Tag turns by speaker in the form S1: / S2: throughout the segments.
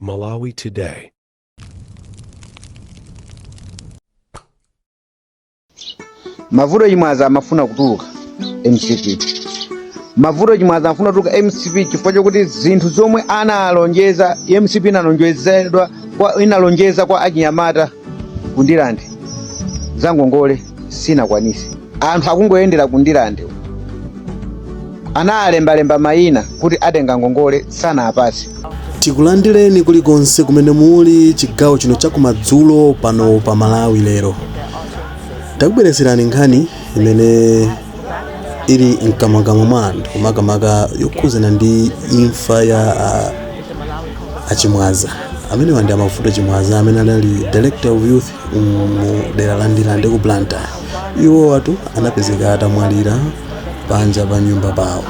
S1: Malawi Today.
S2: Mavuto chimwaza amafuna kutuluka MCP. Mavuto chimwaza amafuna kutuluka MCP chifukwa chokuti zinthu zomwe analonjeza MCP inalonjeza kwa achinyamata kundilande zangongole sinakwanise. Anthu akungoyendera kundilande. Analembalemba mayina kuti atenga ngongole sana apasi.
S3: Tikulandireni kulikonse kumene muli chigawo chino chakumadzulo pano pa Malawi lero. Takubweretserani nkhani imene ili mkamwamkamwa mwa anthu makamaka yokhuzana ndi imfa ya achimwaza amene wandi amavuto chimwaza amene anali director of youth mu dera la Ndilande ku Blantyre. Iwo watu anapezeka atamwalira panja pa nyumba pawo.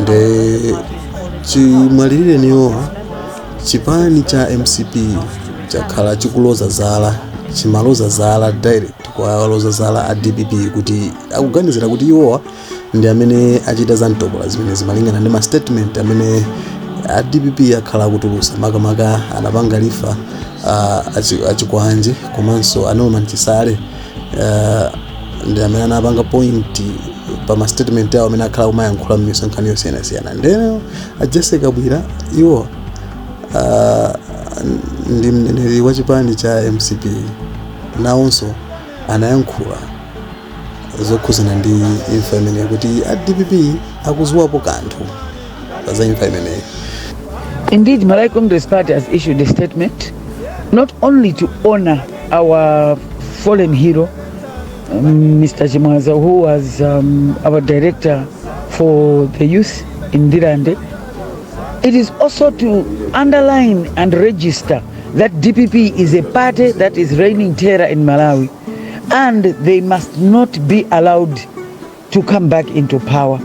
S3: Nde chimwalirire niyowa chipani cha MCP chakhala chikuloza zala chimaloza zala direct kwa waloza zala a DPP kuti akuganizira kuti iwowa ndi amene achita za mtopola zimene zimalingana ndi ma statement amene a DPP akhala kutulusa makamaka anapanga lifa achikwanje komanso Norman Chisale ndi amene anapanga point pa ma statement yawo amene akhala kumayankhula m'misonkhano yosiyanasiyana. Ndeno Jessica Bwira iwo ndi mneneri wa chipani cha MCP nawonso anayankhula zokhuzana ndi imfa imene kuti a DPP akuziwapo kanthu za imfa imene.
S4: Indeed, Malawi Congress Party has issued a statement not only to honor our fallen hero, Mr. Chimwaza, who was our director for the youth in Ndilande. It is also to underline and register that DPP is a party that is reigning terror in Malawi, and they must not be allowed to come back into power.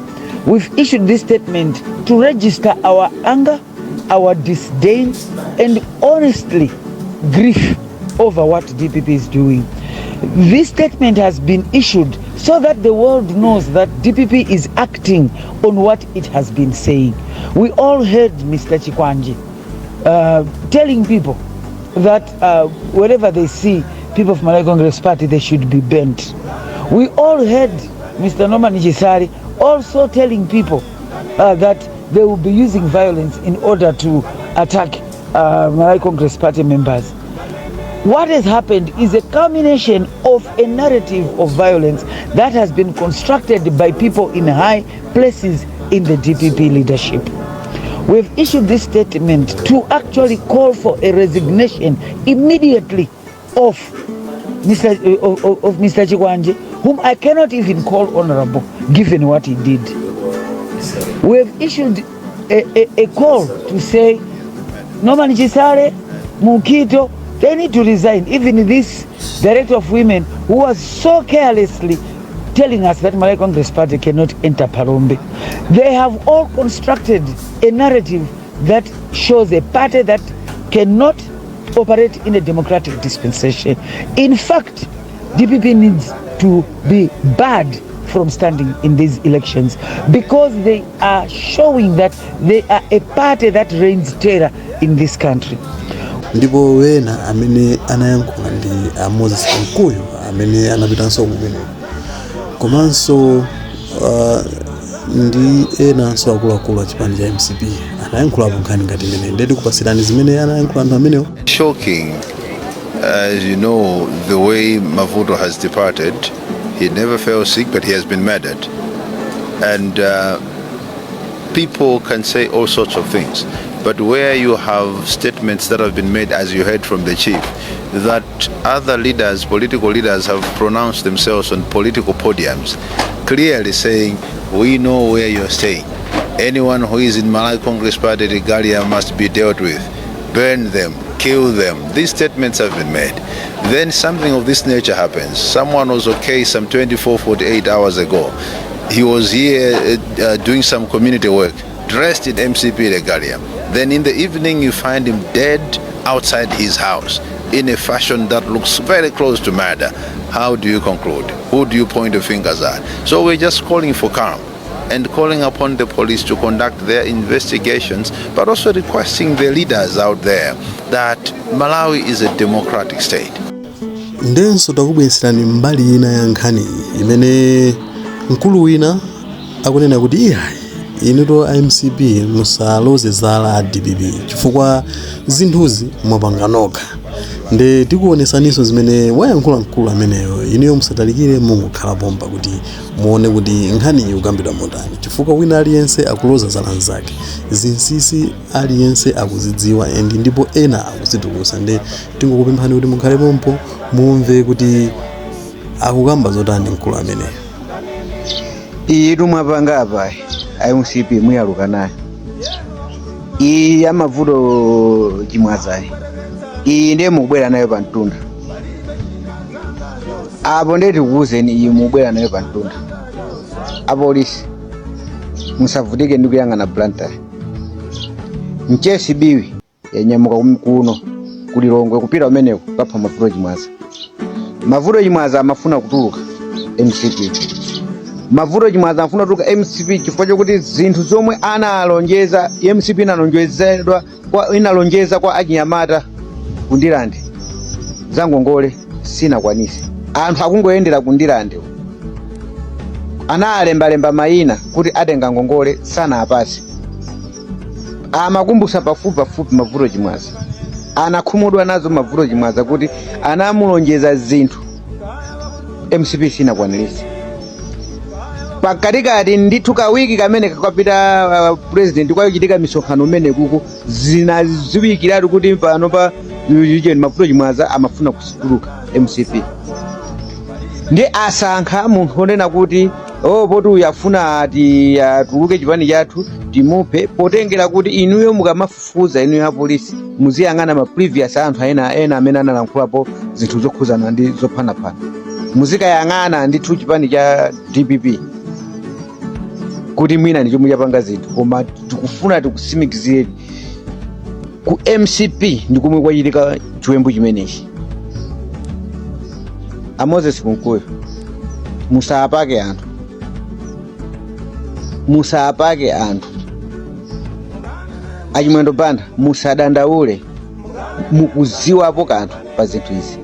S4: We've issued this statement to register our anger, our disdain, and honestly grief over what DPP is doing. This statement has been issued so that the world knows that DPP is acting on what it has been saying. We all heard Mr. Chikwanji telling people that wherever they see people of Malawi Congress Party, they should be bent. We all heard Mr. Norman Chisale also telling people that they will be using violence in order to attack Malawi Congress Party members. What has happened is a culmination of a narrative of violence that has been constructed by people in high places in the DPP leadership. We've issued this statement to actually call for a resignation immediately of Mr. Chikwanje, whom I cannot even call honorable given what he did. We've issued a call to say Norman Chisale, Mukito, they need to resign. Even this director of women who was so carelessly telling us that Malawi Congress Party cannot enter Palombe. They have all constructed a narrative that shows a party that cannot operate in a democratic dispensation. In fact, DPP needs to be barred from standing in these elections because they are showing that they are a party that reigns terror in this country.
S3: Ndipo wena amene anayankhula ndi Moses Mkuyu amene anapitanso kumene komanso ndi enanso akuluakulu a chipani cha MCP anayankhulapo nkhani ngati imene ndeti kupasirani zimene anayankhula anthu amenewo.
S5: Shocking, as you know, the way Mavuto has departed. He never fell sick, but he has been murdered. And people can say all sorts of things. But where you have statements that have been made, as you heard from the chief, that other leaders, political leaders, have pronounced themselves on political podiums, clearly saying, we know where you're staying. Anyone who is in Malawi Congress Party regalia must be dealt with. Burn them, kill them. These statements have been made. Then something of this nature happens. Someone was okay some 24, 48 hours ago. He was here doing some community work, dressed in MCP regalia. Then in the evening you find him dead outside his house in a fashion that looks very close to murder. How do you conclude? Who do you point the fingers at? So we're just calling for calm. and calling upon the police to conduct their investigations, but also requesting the leaders out there that Malawi is a democratic state.
S3: Ndenso takubweretserani mbali ina ya nkhani imene mkulu wina akunena kuti iyayi inuto MCP musaloze zala a DPP chifukwa zinthuzi mwapanga nokha. Nde tikuonesaniso zimene wayankhula mkulu ameneyo inuyo musatalikire mungokhala pompa kuti muone kuti nkhani iyi ikukambidwa motani chifukwa wina aliyense akuloza zala nzake, zinsinsi aliyense akuzidziwa endi ndipo ena akuzitulusa. Nde tingokupemphani kuti mukhale pompo mumve kuti akukamba zotani mkulu ameneyo.
S2: Iyi tumwapanga apa MCP muyaluka nayo. Iyi amavuto chimwazayi. Iyi ndiye mukubwera nayo pa mtunda. Apo ndiye tikuwuzeni iyi mukubwera nayo pa mtunda. Apolisi musavutike ndi kuyang'ana Blantyre. Mchesi biwi yanyamuka kuno kulilongwe kupita umeneko kapha mavuto chimwaza. Mavuto chimwaza amafuna kutuluka MCP. Mavuto chimwaza amafuna kutuluka MCP chifukwa chokuti zinthu zomwe analonjeza MCP inalonjeza kwa achinyamata kundilande zangongole sinakwanise. Anthu akungoyendera kundilande analembalemba mayina kuti atenga ngongole sana apasi. Amakumbusa pafupi mavuto chimwaza. Anakhumudwa nazo mavuto chimwaza kuti anamulonjeza zinthu MCP sinakwanilise. Pakatikati ndithu kawiki kamene kakapita president kwachitika misonkhano umene kuku zinaziwikiratu kuti pano pa mavuto chimwaza amafuna kusituluka MCP. Ndi asankha munthu onena kuti poti uyafuna ati atuluke chipani chathu timuphe, potengera kuti inuyo mukamafufuza inuyo apolisi muziyang'ana ma previous anthu ena amene analankhulapo zinthu zokhuzana ndi zophanapana. Muzikayang'ana ndithu chipani cha DPP kuti mwina ndicho muyapanga zinthu, koma tikufuna tikusimikizire ku MCP ndikumwe kwachitika chiwembu chimenechi. Moses Kunkuyo musapake anthu. Musapake anthu. Achimwendo banda musadandaule mukuziwapo kanthu pa zinthu izi.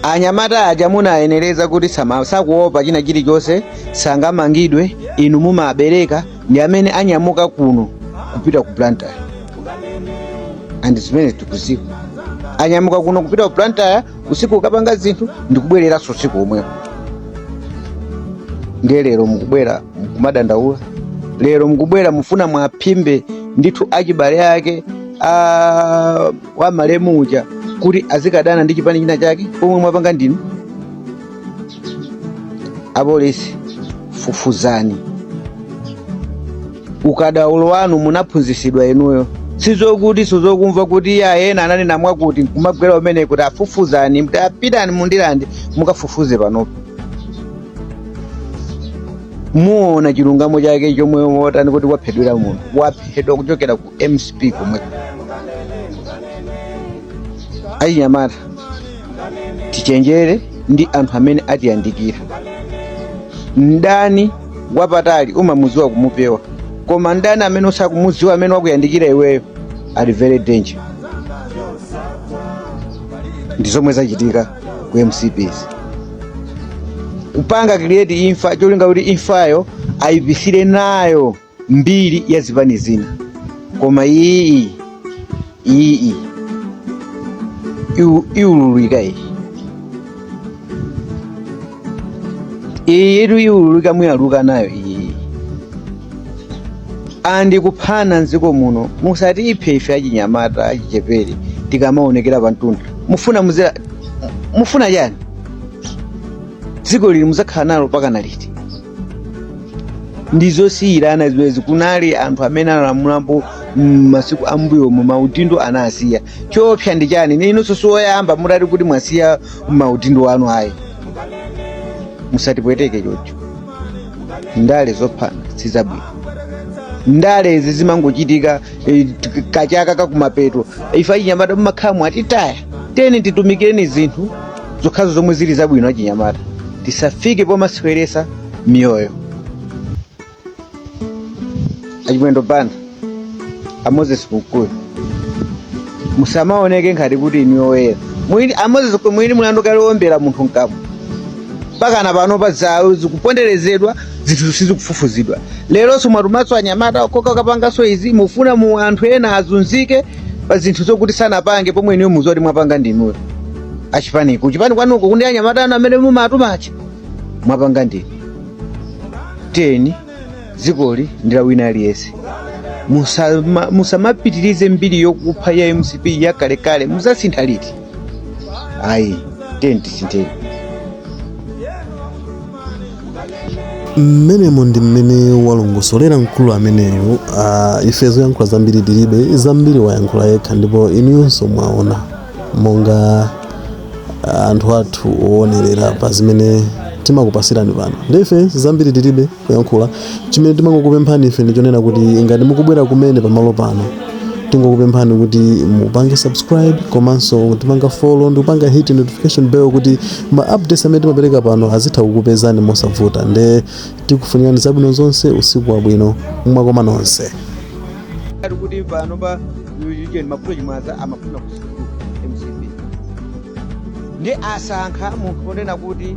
S2: Anyamata aja munayenereza kuti sakuopa china chilichonse sangamangidwe, inu mumabereka ndi amene anyamuka kuno kupita ku Blantyre. And zimene tikuziwa. Anyamuka kuno kupita ku Blantyre usiku ukapanga zinthu ndikubwerera usiku omwepo. Ndiye lero mukubwera mukumadandaula. Lero mukubwera mufuna mwaphimbe ndithu achibale yake wa malemu uja kuti azikadana ndi chipani china chake pomwe mwapanga ndinu. Apolisi fufuzani. Ukadaulo wanu munaphunzisidwa inuyo. Sizokuti sizokumva kuti ena ananena mwakuti kumagwera umene kuti afufuzani mtapitani mundilande mukafufuze panopo. Muona chilungamo chake chomwe wotani kuti waphedwera munthu. Waphedwa kuchokera ku MCP komwe. Achinyamata tichenjere ndi anthu amene atiyandikira. Ndani wapatali umamuziwa kumupewa, koma ndani amene usakumuziwa amene wakuyandikira iweyo ali very danger. Ndizomwe zachitika ku MCPs. Kupanga create imfa cholinga kuti imfayo ayipisire nayo mbiri ya zipani zina. Koma iyi iululika iyi. Yetu iululika muyaluka nayo iyi. Andi kuphana nziko muno musati iphe ife achinyamata achichepere tikamaonekera pa mtunda. Mufuna chani? Dziko lili muzakhala nalo paka naliti. Ndizosiyirana ziwezi kunali anthu amene alamulambo masiku ambuyo mu maudindo anasiya. Chopsa ndi chani? Ninunso soyamba mutati kuti mwasiya maudindo anu ayi. Musatipweteke chocho. Ndale zophana sizabwino. Ndale izi zimangochitika kachaka kakumapeto. Ife achinyamata mumakhamu atitaya. Teni titumikireni zinthu zokhazo zomwe zili zabwino achinyamata. Tisafike pomasweresa miyoyo. achimwendo Banda Moses Mkuyu musamaoneke ngati kuti inu oyera mwini Moses mwini mulandu kale ombera munthu mkamwa pakana pano pazawo zikuponderezedwa zinthu sizikufufuzidwa lero so matumatso anyamata okoka kapangaso izi mufuna mu anthu ena azunzike pa zinthu zokuti sanapange pomwe iniyo muzoti mwapanga ndinuyo achipaniko chipani kwanuko kundi anyamata anu amene mumatumacha mwapanga ndinu teni zikoli ndila wina aliyese musamapitirize mbiri yokupha ya MCP ya kalekale muzasintha liti ayi teni tisinteni
S3: mmenemo ndi mmene walongosolera mkulu ameneyo. Ife zoyankhula zambiri tilibe, zambiri wayankhula yekha, ndipo inuyonso mwaona monga anthu athu oonerera pa zimene timakupasirani pano. Ndife zambiri tilibe kuyankhula, chimene timangokupemphani ife ndichonena kuti ngati mukubwera kumene pamalo pano tingokupemphani kuti mupange subscribe komanso tipanga follow ndi kupanga hit notification bell kuti ma updates amene timapereka pano azitha kukupezani mosavuta. Nde tikufunirani zabwino zonse, usiku wabwino mwakoma nonse.
S2: kuti pano pa mafuta chimwaza amafuna kusukulu MCP ndi asankha munthu onena kuti